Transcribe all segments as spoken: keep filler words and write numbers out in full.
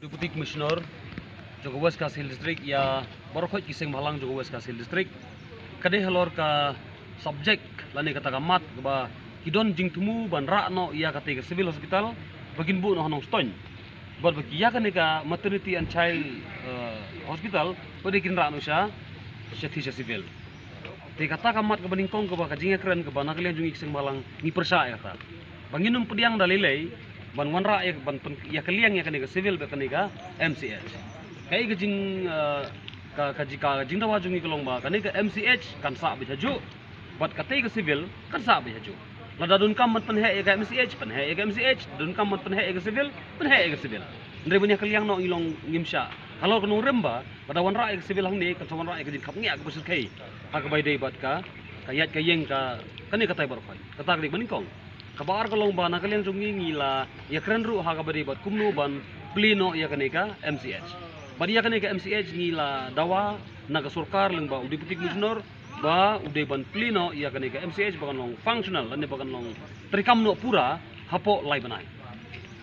Deputy Commissioner jong ka West Khasi Hills District ïa baroh ki seng bhalang jong ka West Khasi Hills District. Ka dei halor ka subject lane kata ka mat kaba ki don jingthmu ban rah noh ïa kata ka civil hospital ba kin buh noh ha Nongstoiñ. Bad ba ki ïa kane ka maternity and child, eh, hospital ba dei kin rah noh sha sha thi sha civil. Te kata ka mat kaba nyngkong kaba ka jingïakren kaba na ka liang jong ngi ki seng bhalang ngi pyrshah ïa kata. Ba ngin ym pdiang da lei lei ban wanrah ïa ban pyn ïa ka liang ïa kane ka civil bad kane ka M C H. Kaei ka jing, eh, ka ka ji ka jingdawa jong ngi ka long ba kane ka M C H kan sah beit hajuh bad kata ka civil kan sah beit hajuh. Lada donkam ban pynheh ïa ka M C H, pynheh ïa ka M C H, donkam ban pynheh ïa ka civil, pynheh ïa ka civil. Hynrei ban ïa ka liang noh ngi long ngim shah. Halor ka nongrim ba lada wanrah ïa ka civil hangne kan sa wanrah ïa ka jingkhapngiah kaba shyrkhei ha kaba ïadei bad ka ka ïaid ka ïeng ka kane katai baroh khoit. Kata ka dei ba nyngkong. Kaba ar ka long ba na ka liang jong ngi ngi la ïakren ruh ha kaba ïadei bad kumno ban plie noh ïa kane ka M C H. Bad ïa kane ka M C H ngi la dawa na ka sorkar lyngba u Deputy Commissioner ba u dei ban plie noh ïa kane ka M C H ba kan long functional lane ba kan long treikam noh pura hapoh lai bnai.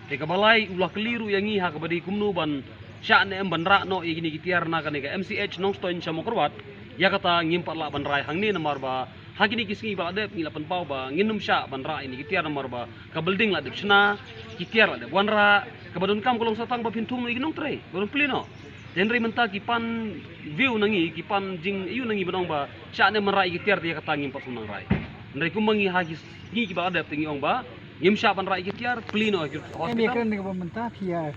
Te kaba lai u la kylli ruh ïa ngi ha kaba dei kumno ban shah ne em ban rah noh ïa kine ki tiar na kane ka M C H Nongstoiñ sha Mawkyrwat. Ïa kata ngim pat lah ban rai hangne namar ba ha kine ki sngi ba la dep ngi la pynpaw ba ngin ym shah ban rah ïa kine ki tiar namar ba ka building la dep shna, ki tiar la dep wanrah, kaba donkam ka long sa tang ba phin thung noh ïa ki nongtrei ba don plie noh. Te hynrei mynta ki pan view na ngi, ki pan jingaiu na ngi ban ong ba shah ne em ban rah ïa ki tiar te ïa kata ngim pat sngewtynnat rai. Hynrei kumba ngi ha ki sngi kiba la dep te ngi ong ba ngim shah ban rah ïa ki tiar, plie noh ïa ki hospital. Em ïakren kaba mynta phi ïa